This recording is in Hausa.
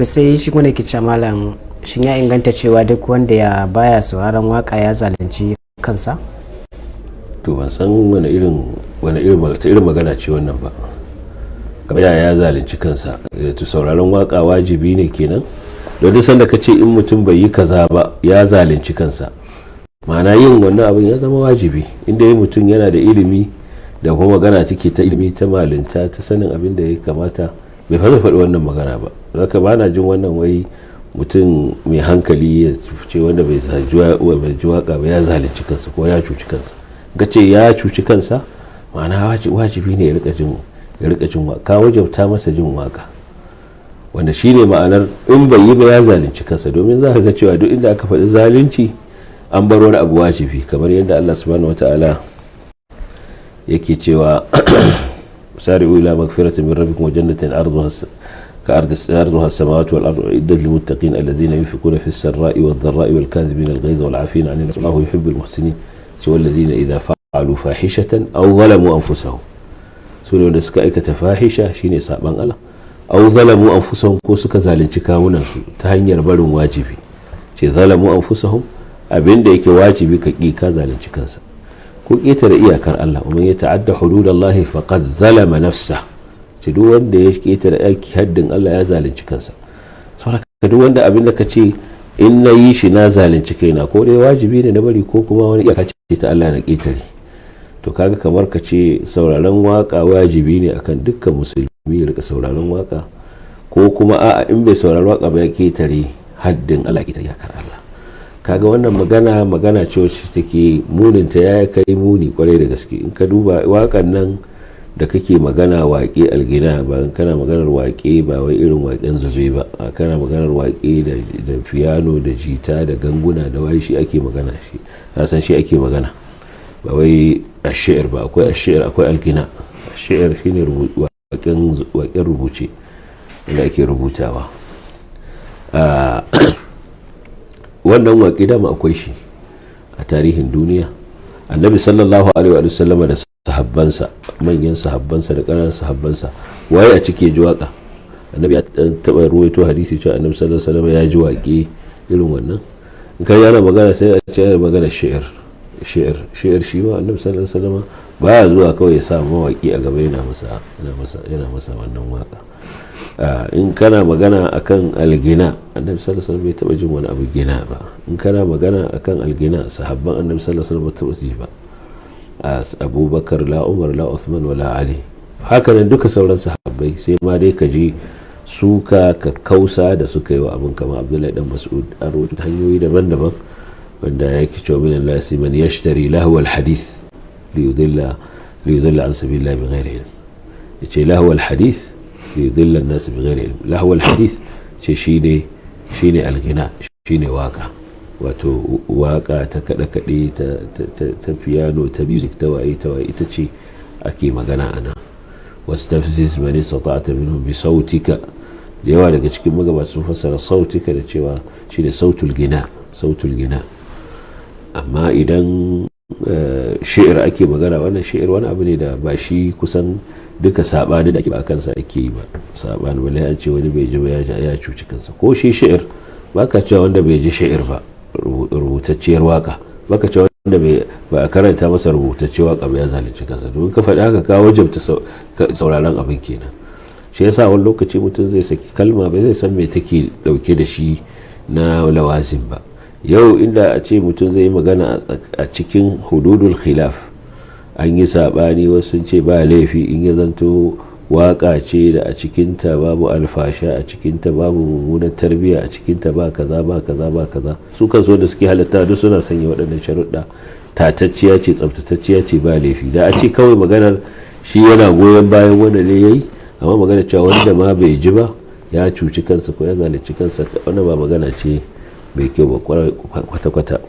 To sai shi kuma ke cewa, malam, shin ya inganta cewa duk wanda ya baya sauraron waka ya zalunci kansa? To, ban san wani irin magana ce wannan ba. Kamar ya zalunci kansa? To, sauraron waka wajibi ne kenan? Don duk sanda ka ce in mutum bai yi kaza ba ya zalunci kansa, ma'ana yin wannan abin ya zama wajibi. Inda yi mutum yana da ilimi da kuma magana take ta ilimi, ta malinta, ta sanin abin da ya kamata, bai fa faɗi wannan magana ba. Zaka ba na jin wannan, wai mutum mai hankali ya ce wanda bai ji waka ba ya zalunci kansa ko ya cuci kansa. Ga ce ya cuci kansa, ma'ana wajibi ne ya rika jin waka, ka wajabta masa jin waka, wanda shine ma'anar in bai yi ba ya zalunci kansa. Domin za ka ga cewa duk inda aka faɗi zalunci, an bar wani abu wajibi, kamar yadda Allah subhanahu wata'ala yake cewa: سارعوا إلى مغفرة من ربكم وجنة عرضها كعرض عرضها السماوات والأرض أعدت للمتقين الذين ينفقون في السراء والضراء والكاظمين الغيظ والعافين عن الناس والله يحب المحسنين. والذين إذا فعلوا فاحشة أو ظلموا أنفسهم، sune wanda suka aikata fahisha, shine saban Allah, أو ظلموا أنفسهم, ko suka zalunci kawunan su ta hanyar barin wajibi. Ce ظلموا أنفسهم, abinda yake wajibi ka ki, ka zalunci kansa, ko ƙetare iyakar Allah. ومن يتعد حدود الله فقد ظلم نفسه. Ce duk wanda ya ƙetare aiki haddin Allah ya zalunci kansa. Saboda duk wanda abin da ka ce in na yi shi na zalunci kaina, ko dai wajibi ne na bari, ko kuma wani iyaka ce ta Allah na ƙetare. To, kaga kamar ka ce sauraron waka wajibi ne akan dukkan musulmi ya rika sauraron waka, ko kuma a'a, in bai saurari waka ba ya ƙetare haddin Allah, ƙetare iyakar Allah. Kaga wannan magana, magana ce wacce take muninta ya kai muni kwarai da gaske. In ka duba wakan nan da kake magana, waƙe الغناء, ba kana maganar waƙe ba wai irin waƙen zube ba, kana maganar waƙe da fiyano da jita da ganguna da wai, shi ake magana. Shi na san shi ake magana, ba wai الشعر ba. Akwai الشعر, akwai الغناء. الشعر shine waƙen rubuce da ake rubutawa. Wannan waƙe dama akwai shi a tarihin duniya. Annabi sallallahu alaihi wa sallama da sahabbansa, manyan sahabbansa da ƙananan sahabbansa, waye a cike ji waka? Annabi ya taɓa ruwaito hadisi cewa Annabi sallallahu alaihi wasallam ya ji waƙe irin wannan? In kai yana magana, sai a ce yana magana شعر شعر شعر. Shi ma Annabi sallallahu alaihi wasallam baya zuwa kawai ya sa mawaki a gaba yana masa wannan waka. In kana magana akan الغناء, Annabi sallallahu alaihi wasallam bai taba jin wani abu غناء ba. In kana magana akan الغناء, sahabban Annabi sallallahu alaihi wasallam ba taba ji ba, Abubakar لا Umar لا Uthman ولا Ali, hakanan duka sauran sahabbai. Sai ma dai ka ji suka ka kausa da suka yi wa abin, kamar Abdullahi dan Mas'ud, an rawaito hanyoyi daban-daban wanda yake cewa: من الناس من يشتري لهو الحديث ليضل عن سبيل الله بغير علم. Yace لهو الحديث ليضل الناس بغير علم. لهو الحديث ce shine الغناء, shine waka, wato waka ta kaɗe-kaɗe, ta piano, ta music, ta waye ta waye, ita ce ake magana ana. واستفزز من استطعت منهم بصوتك. Da yawa daga cikin magabata sun fassara صوتك da cewa shine صوت الغناء, صوت الغناء. Amma idan شعر ake magana, wannan شعر wani abu ne da ba shi kusan duka sabani da ake ba kansa ake yi ba sabani, balle an ce wani bai ji ba ya cuci kansa. Ko shi شعر, baka cewa wanda bai ji شعر ba, rubutacciyar waka, baka cewa wanda ba a karanta masa rubutacciyar waka ba ya zalunci kansa. Domin ka faɗi haka, ka wajabta sauraron abin kenan. Shi yasa wani lokaci mutum zai saki kalma, bai zai san me take dauke da shi na لوازم ba. Yau inda a ce mutum zai yi magana a cikin حدود الخلاف, an yi saɓani, wasu sun ce ba laifi in ya zanto waka ce da a cikinta babu alfasha, a cikinta babu mummunar tarbiyya, a cikinta ba kaza ba kaza ba kaza. Su kansu da suke halatta duk suna sanya waɗannan sharuɗa. Tatacciya ce, tsaftatacciya ce, ba laifi. Da a ce kawai maganar shi yana goyon bayan wanda ne yayi, amma magana cewa wanda ma bai ji ba ya cuci kansa ko ya zalunci kansa, wannan ba magana ce mai kyau ba kwata-kwata.